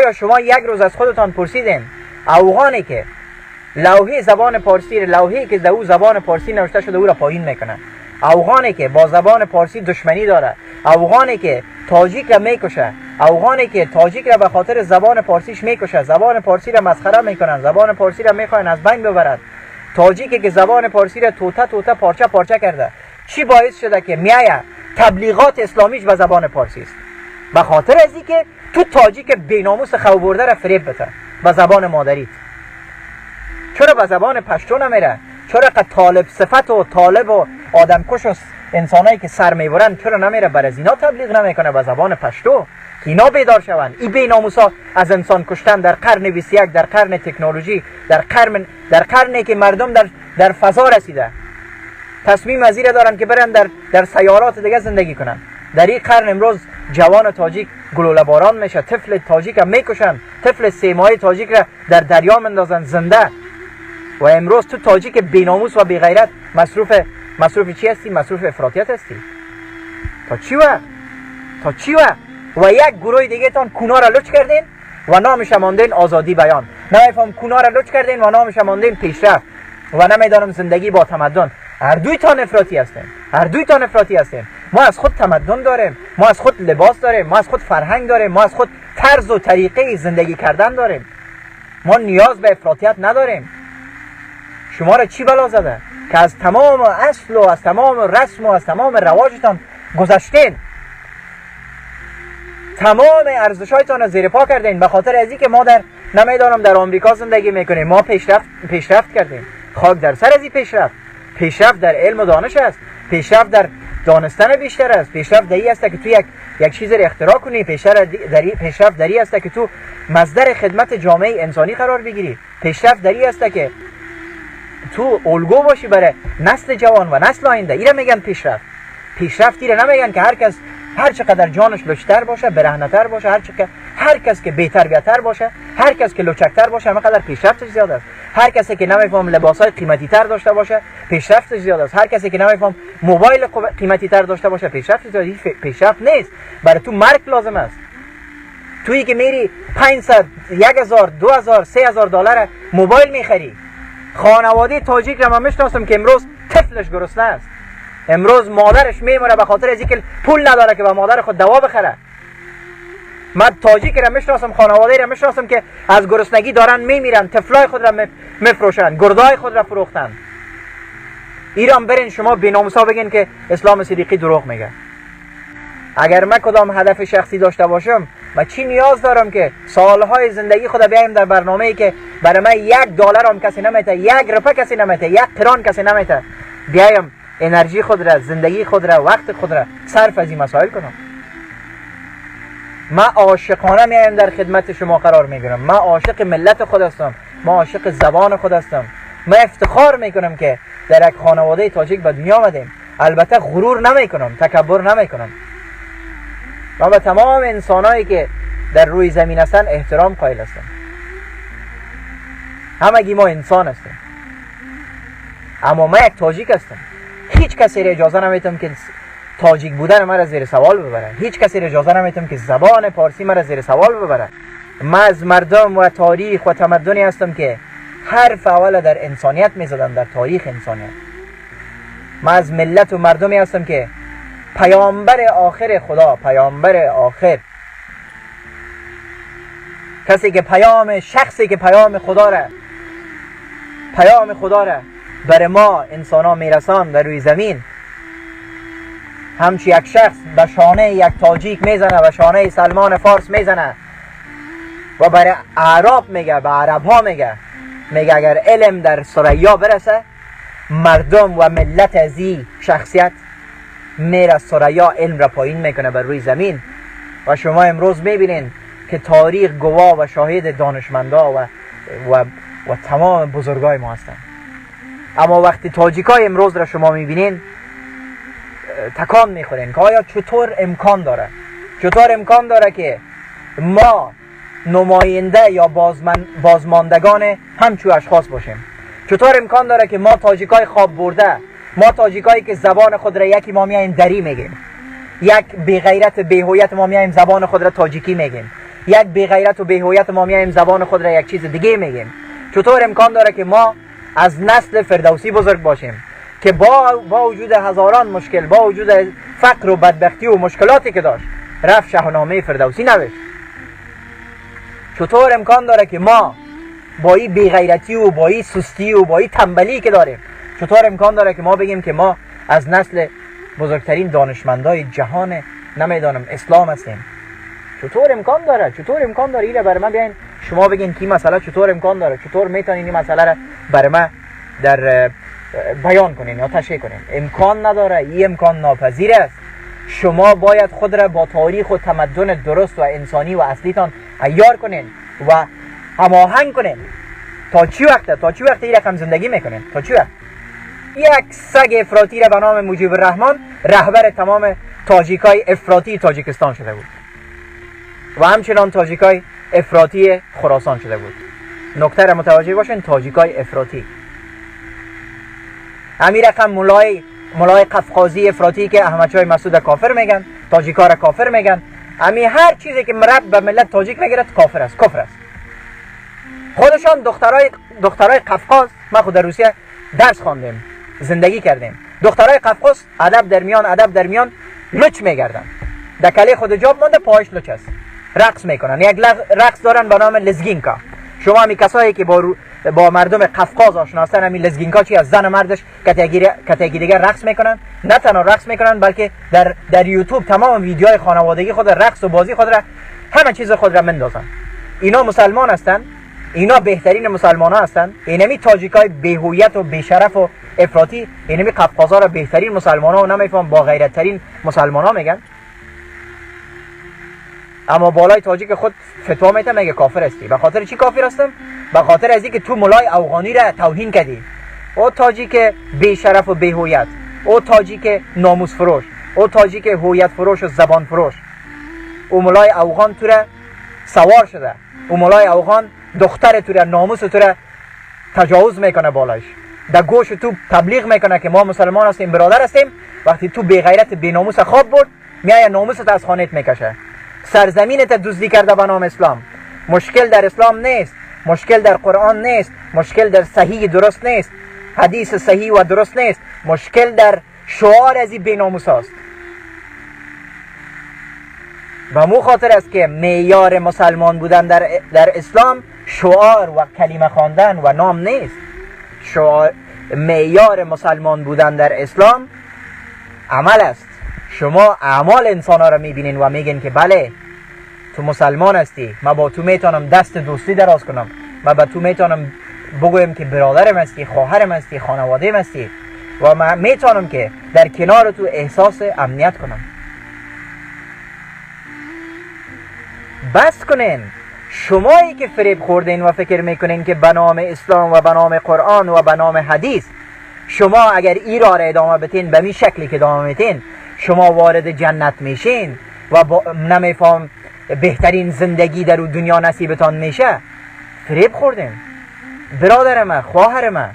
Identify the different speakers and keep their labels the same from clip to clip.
Speaker 1: آیا شما یک روز از خودتان پرسیدین افغانی که لوحه زبان پارسی، لوحه‌ای که در او زبان پارسی نوشته شده او را پایین میکنه، افغانی که با زبان پارسی دشمنی داره، افغانی که تاجیک را میکشه، افغانی که تاجیک را به خاطر زبان پارسیش میکشه، زبان پارسی را مسخره میکنن، زبان پارسی را میخواین از بین ببرند، تاجیکی که زبان پارسی را توته توته پارچه پارچه کرده، چی باعث شده که میایه تبلیغات اسلامیش به زبان پارسی است؟ به خاطر از اینکه تو تاجیک بیناموس خو برده را فریب بده به زبان مادریت. چرا به زبان پشتو نمیره؟ چرا که طالب صفت و طالب و آدمکش و انسانایی که سر میبرن چرا نمیره بر از اینا تبلیغ نمیکنه به زبان پشتو که اینا بیدار شوند؟ این بیناموسا از انسان کشتن در قرن 21، در قرن تکنولوژی، در قرنی که مردم در فضا رسیده، تصمیم از این دارن که برن در سیارات دیگه زندگی کنن. در این قرن امروز جوان تاجیک گلوله باران میشه، طفل تاجیک را میکشن، طفل 3 ماهه تاجیک را در دریا مندازن زنده. و امروز تو تاجیک بیناموس و بیغیرت مصروف چی هستی؟ مصروف افراطیت هستی. تا چی وقت؟ تا چی وقت؟ و یک گروه دیگه تان کونا را لچ کردین و نامش ماندین آزادی بیان، نمیفهم کونا را لچ کردین و نامش ماندین پیشرفت و نمیدانم زندگی با تمدن. هر دوی تان افراطی هستین، هر دوی تان افراطی هستین. ما از خود تمدن داریم، ما از خود لباس داریم، ما از خود فرهنگ داریم، ما از خود طرز و طریقه زندگی کردن داریم. ما نیاز به افراطیت نداریم. شما را چی بلا زده که از تمام اصل و از تمام رسم و از تمام رواجتان گذشتین، تمام ارزش‌هایتان را زیر پا کردین به خاطر از اینکه ما در نمیدانم در آمریکا زندگی میکنیم، ما پیشرفت کردیم. خاک در سر از این پیشرفت. پیشرفت در علم و دانش است، پیشرفت در دانستن بیشتر است، پیشرفت در این است که تو یک چیز را اختراع کنی، پیشرفت در این است که تو مصدر خدمت جامعه انسانی قرار بگیری، پیشرفت در این است که تو الگو باشی برای نسل جوان و نسل آینده. ایره میگن پیشرفت. پیشرفت ایره نمیگن که هر کس هر چقدر جانش لچتر باشه، برهنه‌تر باشه، هر کس که بی‌تربیت‌تر باشه، هر کس که لچکتر باشه، همه قدر پیشرفتش زیاد است. هر کسی که نمیفهم لباسای قیمتی تر داشته باشه، پیشرفتش زیاد است. هر کسی که نمیفهم موبایل قیمتی تر داشته باشه، پیشرفتش زیاد. هیچ پیشرفت نیست. برای تو مرگ لازم است. تویی که میری 500، 1000، 2000، 3000 دلار موبایل میخری. خانواده تاجیک را من میشناسم که امروز طفلش گرسنه است، امروز مادرش میمره به خاطر از اینکه پول نداره که به مادر خود دوا بخره. من تاجیک را میشناسم، خانواده را میشناسم که از گرسنگی دارن میمیرن، طفلای خود را میفروشن، گردای خود را فروختن. ایران برین شما بیناموسا بگین که اسلام صدیقی دروغ میگه. اگر من کدام هدف شخصی داشته باشم، من چی نیاز دارم که سالهای زندگی خود بیایم در برنامه‌ای که برای من $1 هم کسی نمیته، 1 روپه کسی نمیته، 1 قران کسی نمیته، بیایم انرژی خود را، زندگی خود را، وقت خود را صرف از این مسائل کنم؟ من عاشقانه میایم در خدمت شما قرار میگیرم. من عاشق ملت خود هستم، من عاشق زبان خود هستم. من افتخار میکنم که در یک خانواده تاجیک به دنیا آمدیم. البته غرور نمیکنم، تکبر نمیکنم. من به تمام انسانایی که در روی زمین هستن احترام قائل هستم. همگی ما انسان هستیم، اما من یک تاجیک هستم. هیچ کسی را اجازه نمیتم که تاجیک بودن مرا زیر سوال ببره. هیچ کسی را اجازه نمیتم که زبان پارسی مرا زیر سوال ببره. من از مردم و تاریخ و تمدنی هستم که حرف اول در انسانیت میزدن، در تاریخ انسانیت. من از ملت و مردمی هستم که پیامبر آخر خدا، پیامبر آخر، کسی که پیام، شخصی که پیام خدا را، پیام خدا را بر ما انسان ها میرسان در روی زمین، همچی یک شخص به شانه یک تاجیک میزنه، به شانه سلمان فارس میزنه و برای اعراب میگه، به عرب ها میگه، میگه اگر علم در ثریا برسه، مردم و ملت از این شخصیت میره ثریا علم را پایین میکنه بر روی زمین. و شما امروز میبینین که تاریخ گواه و شاهد دانشمندا و تمام بزرگای ما هستند. اما وقتی تاجیکای امروز را شما میبینین تکان میخورین که آیا چطور امکان داره، چطور امکان داره که ما نماینده یا بازماندگان همچو اشخاص باشیم؟ چطور امکان داره که ما تاجیکای خواب برده، ما تاجیکایی که زبان خود را یکی ما میایم دری میگیم، یک بیغیرت بیهویت ما میایم زبان خود را تاجیکی میگیم، یک بیغیرت و بیهویت ما میایم زبان خود را یک چیز دیگه میگیم؟ چطور امکان داره که ما از نسل فردوسی بزرگ باشیم که با وجود هزاران مشکل، با وجود فقر و بدبختی و مشکلاتی که داشت، رفت شاهنامه فردوسی نوشت؟ چطور امکان داره که ما با این بیغیرتی و با این سستی و با این تنبلی که داریم، چطور امکان داره که ما بگیم که ما از نسل بزرگترین دانشمندای جهان نمیدانم اسلام هستیم؟ چطور امکان داره؟ چطور امکان داره؟ اینو برای من بیاین شما بگین که این مسئله چطور امکان داره؟ چطور میتونین این مسئله را برای من در بیان کنین یا تشریح کنین؟ امکان نداره، این امکان ناپذیر است. شما باید خود را با تاریخ و تمدن درست و انسانی و اصلیتان عیار کنین و هماهنگ کنین. تا چی وقته؟ تا چی وقت این رقم زندگی میکنین؟ تا چی وقت؟ یک سگ افراطی را به نام مجیب الرحمن رهبر تمام تاجیکای افراطی تاجیکستان شده بود و همچنان تاجیکای افراطی خراسان شده بود. نکته را متوجه باشین، تاجیکای افراطی. همین رقم ملای قفقازی افراطی که احمد شاه مسعود کافر میگن، تاجیکا را کافر میگن. همین هر چیزی که مرب به ملت تاجیک میگیرد کافر است، کفر است. خودشان دخترای قفقاز، ما خود در روسیه درس خواندیم، زندگی کردیم، دخترای قفقاز ادب در میان لچ میگردن، در کله خود جاب مانده، پایش لچ است، رقص میکنن. یک رقص دارن به نام لزگینکا. شما همی کسایی که با مردم قفقاز آشنا هستن، همین لزگینکا چی از زن و مردش کتگی دیگر رقص میکنن. نه تنها رقص میکنن بلکه در یوتیوب تمام ویدیوهای خانوادگی خود، رقص و بازی خود را، همه چیز خود را مندازن. اینا مسلمان هستن، اینا بهترین مسلمان ها هستن. اینمی تاجیکای بی‌هویت و بی‌شرف و افراطی، اینمی قفقازا را بهترین مسلمان ها و نمیفهم با غیرت ترین مسلمان ها میگن، اما بالای تاجیک خود فتوا میته میگه کافر هستی. به خاطر چی کافر هستم؟ به خاطر از اینکه تو ملای افغانی را توهین کردی. او تاجیک بی‌شرف و بی‌هویت، او تاجیک ناموس فروش، او تاجیک هویت فروش و زبان فروش، او ملای افغان تو را سوار شده، او ملای افغان دختر تو را، ناموس تو را تجاوز میکنه بالایش، در گوش تو تبلیغ میکنه که ما مسلمان هستیم، برادر هستیم. وقتی تو بی غیرت بی ناموس خواب برد، میای ناموست از خانهت میکشه، سرزمینت دزدی کرده به نام اسلام. مشکل در اسلام نیست، مشکل در قرآن نیست، مشکل در صحیح درست نیست، حدیث صحیح و درست نیست، مشکل در شعار از این بی ناموس هاست. به مو خاطر است که معیار مسلمان بودن در اسلام شعار و کلمه خواندن و نام نیست. شعار معیار مسلمان بودن در اسلام عمل است. شما اعمال انسان ها را میبینین و میگین که بله تو مسلمان هستی، من با تو میتونم دست دوستی دراز کنم، من با تو میتونم بگویم که برادرم هستی، خواهرم هستی، خانواده‌ام هستی و من میتونم که در کنار تو احساس امنیت کنم. بس کنین شمایی که فریب خوردین و فکر میکنین که به نام اسلام و به نام قرآن و به نام حدیث شما اگر ای را ادامه بتین به می شکلی که ادامه میتین شما وارد جنت میشین و نمیفهم بهترین زندگی در دنیا نصیبتان میشه. فریب خوردین برادر من، خواهر من.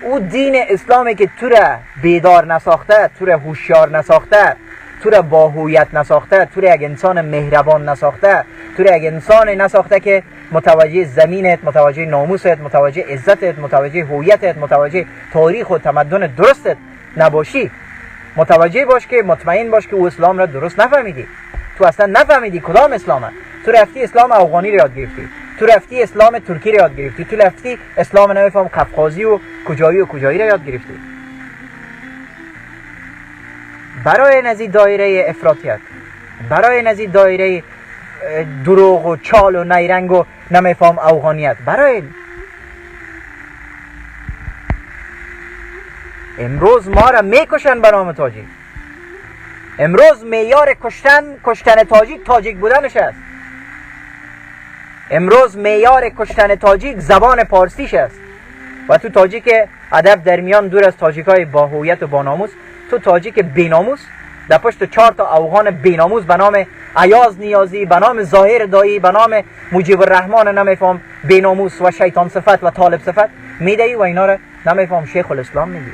Speaker 1: او دین اسلامی که تو را بیدار نساخته، تو را هوشیار نساخته، تو را با هویت نساخته، تو را یک انسان مهربان نساخته، تو را یک انسان نساخته که متوجه زمینت، متوجه ناموست، متوجه عزتت، متوجه هویتت، متوجه تاریخ و تمدن درستت نباشی. متوجه باش که مطمئن باش که او اسلام را درست نفهمیدی. تو اصلا نفهمیدی کدام اسلامه. تو رفتی اسلام افغانی را یاد گرفتی، تو رفتی اسلام ترکی را یاد گرفتی، تو رفتی اسلام نمیفهم قفقازی و کجایی و کجایی را یاد گرفتی. برای نزی دایره افراطیت، برای نزی دایره دروغ و چال و نیرنگ و نمیفهم افغانیت، برای امروز ما را میکشن به نام تاجیک. امروز معیار کشتن تاجیک تاجیک بودنش است. امروز معیار کشتن تاجیک زبان پارسیش است. و تو تاجیک ادب در میان دور از تاجیکای با هویت و با ناموس، تو تاجیک بیناموس در پشت 4 تا افغان بیناموس به نام ایاز نیازی، به نام ظاهر دایی، به نام مجیب الرحمن نمیفهم بیناموس و شیطان صفت و طالب صفت میدهی و اینا را نمیفهم شیخ الاسلام میگی.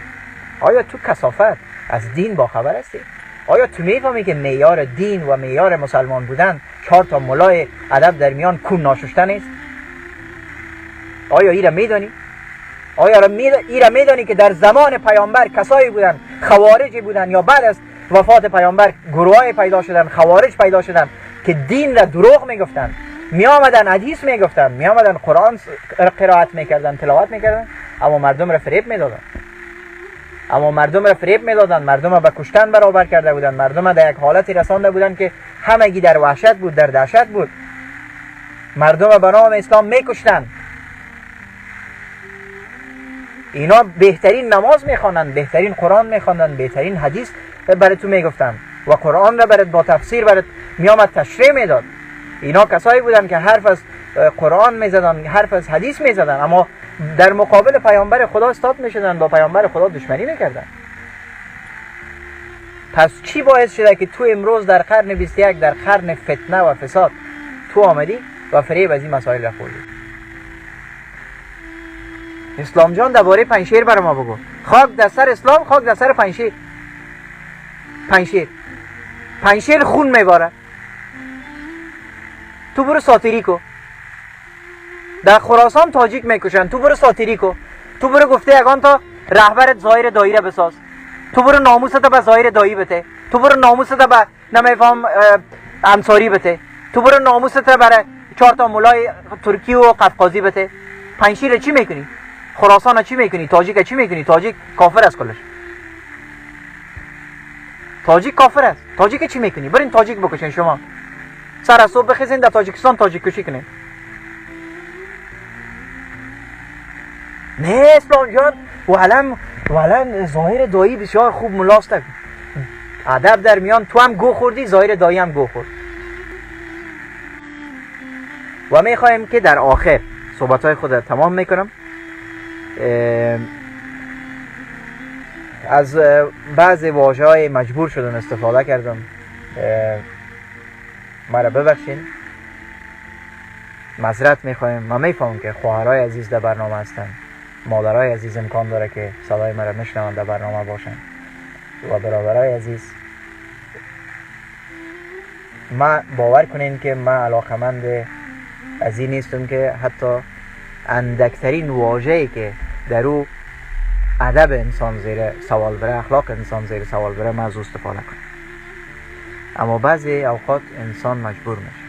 Speaker 1: آیا تو کثافت از دین با خبر هستی؟ آیا تو میفهمی که معیار دین و معیار مسلمان بودن 4 تا ملای ادب در میان کون ناششته نیست؟ آیا ایره میدانی؟ آیا ایره میدانی که در زمان پیامبر کسایی بودن، خوارجی بودن، یا بعد از وفات پیامبر گروهای پیدا شدن، خوارج پیدا شدن که دین را دروغ میگفتن، می آمدن حدیث میگفتن، می آمدن قرآن قرائت میکردن، تلاوت میکردن، اما مردم را فریب میدادن، مردم را به کشتن برابر کرده بودن، مردم را در یک حالتی رسانده بودن که همگی در وحشت بود، در دهشت بود، مردم را به نام اسلام میکشتن. اینا بهترین نماز میخوانند، بهترین قرآن میخواندن، بهترین حدیث برای تو میگفتن و قرآن را برات با تفسیر برات میامد تشریح میداد. اینا کسایی بودن که حرف از قرآن میزدن، حرف از حدیث میزدن، اما در مقابل پیامبر خدا استاد میشدن، با پیامبر خدا دشمنی میکردن. پس چی باعث شده که تو امروز در قرن 21، در قرن فتنه و فساد، تو آمدی و فریب از این مسائل را خوردی؟ اسلام جان درباره پنجشیر برای ما بگو. خاک در سر اسلام، خاک در سر پنجشیر. پنجشیر خون میباره. تو برو ساتیری کو. در خراسان تاجیک میکشن، تو برو ساتیری کو. تو برو گفته یگان تا رهبرت ظاهر دایره بساز. تو برو ناموست به ظاهر دایی بته. تو برو ناموست به نمیفهم انصاری بته. تو برو ناموست برای 4 تا مولای ترکی و قفقازی بته. پنجشیر چی میکنی؟ خراسان چی میکنی؟ تاجیک چی میکنی؟ تاجیک کافر است کلش. تاجیک کافر است. تاجیک چی میکنی؟ برین تاجیک بکشین شما. سر از صبح بخیزین در تاجیکستان تاجیک کشی کنین. نه اسلام جان، ولم ظاهر دایی بسیار خوب ملاست. ادب در میان تو هم گو خوردی، ظاهر دایی هم گو خورد. و میخوایم که در آخر صحبت های خود را تمام میکنم. از بعض واژه های مجبور شدم استفاده کردم، مرا ببخشین، معذرت میخوایم. من میفهمم که خواهرای عزیز در برنامه هستن، مادرای عزیز امکان داره که صدای مرا میشنوند در برنامه باشن، و برادرای عزیز، ما باور کنین که من علاقمند از این نیستم که حتی اندکترین واژه‌ای که در او ادب انسان زیر سوال بره، اخلاق انسان زیر سوال بره، من از او استفاده کنم. اما بعضی اوقات انسان مجبور میشه.